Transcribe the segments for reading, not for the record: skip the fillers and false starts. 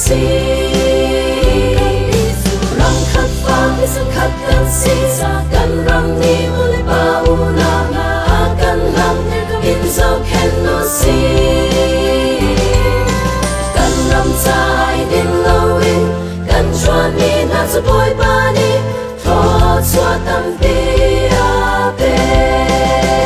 si. Ram khat fa khat kan si, kan ram nih u le pa unau a kan lam in zohkhenh u si. Kan ram ca ai din loin kan chuanmi hna cu Bawipa nih thluachuah tampi a pek.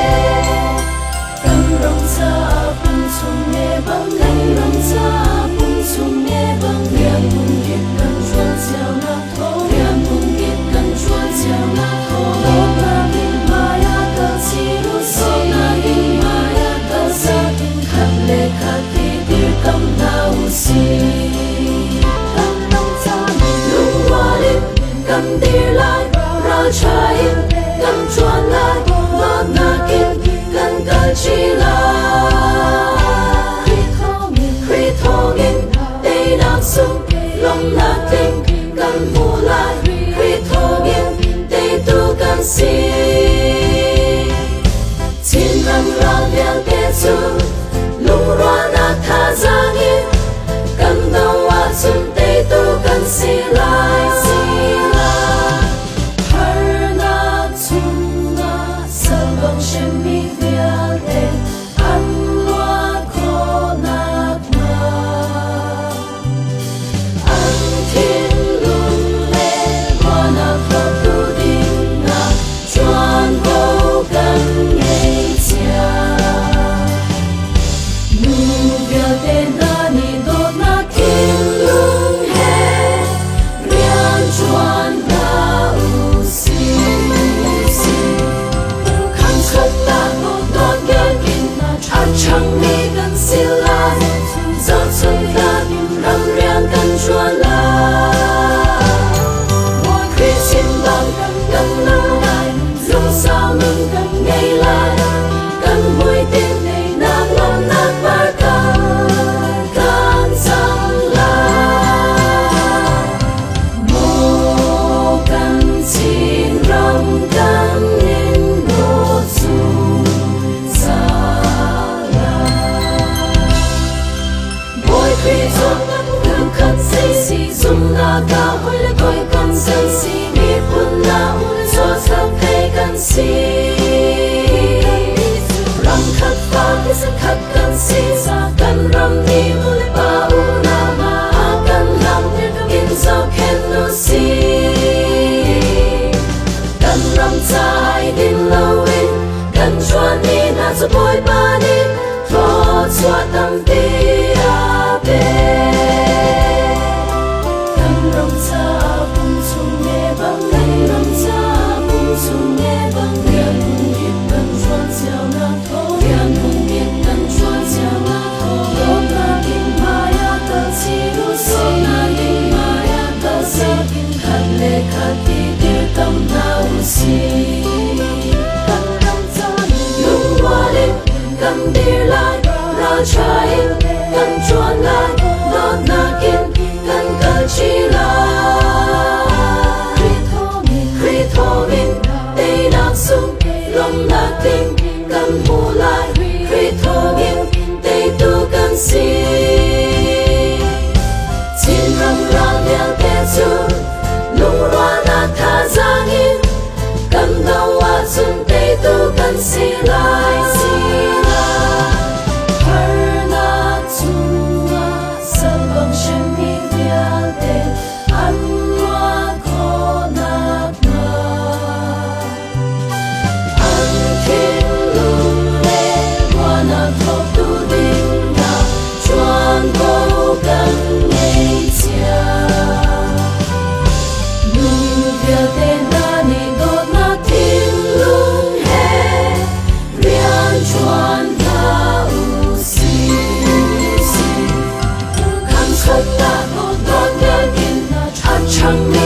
Kan ram caah pum chung nge bang, kan ram caah pum chung nge bang, rian phun kip kan ṭuan cio nak thawng, rian phun kip kan ṭuan cio nak thawng, dawtnak in hmai ah kal chin u sih, dawtnak in hmai ah kal sih, khat le khat i dirkamh hna u sih. Kan ram caah lungrual in kan dir lai, ralṭha in kan ṭuan lai, dawtnak in kan kalṭi lai. Khrih thawngin teinak sung lawmhnak tling kan hmu lai. Khrih thawngin teitu kan si. Chinram ral vialte cu lungrualnak thazaang in kan do ahcun teitu kan si lai. Si lai. Harnak chungah sal bang hremmi vialte an luat khawh nakhnga an thinlung le ruahnak hlawttu dingah ṭuanvo kan ngei cia. Nu vialte hna nih dawtnak thinlung he rian ṭuan hna u sih. Khamkhatnak dawtnak in a ṭhangmi kan si lai. Zohchunhnak ram rian kan ṭuan lai. Khrih chim bang kan nung lai, lungsau nun kan ngei lai. Kan hmuitinh nak lawmhnak par kan kan cang lai. Maw kan Chinram kan in dawt zungzal lai. Bawi Khrih cu kan khat si, zumhnak ah hawi le hawikom kan si, miphun ah zawtnak thei kan si. Ram khat fa thisen khat kan si, kan ram nih nu le pa unau a kan lam in zohkhenh u si. Kan ram ca ai din loin kan ṭuanmi hna cu Bawipa nih thluachuah tampi a pek. Kan ram caah pum chung nge bang, kan ram caah pum chung nge bang, rian phun kip kan ṭuan cio nak thawng, rian phun kip kan ṭuan cio nak thawng, dawtnak in hmai ah kal chin u sih, dawtnak in hmai ah kal sih, khat le khat i dirkamh hna u sih. Kan ram caah lungrual in kan dir lai, ralṭha in kan ṭuan lai, dawtnak in kan kalṭi lai. Khrih thawngin teinak sung lawmhnak tling kan hmu lai. Khrih thawngin teitu kan si. Chinram ral vialte cu lungrualnak thazaang in kan do ahcun teitu kan si lai. Si lai. Harnak chungah sal bang hremmi vialte an luat khawh nakhnga an thinlung le ruahnak thawktu dingah ṭuanvo kan ngei cia. Nu vialte hna nih dawtnak thinlung he rian ṭuan hna u sih. Khamkhatnak dawtnak in a ṭhangmi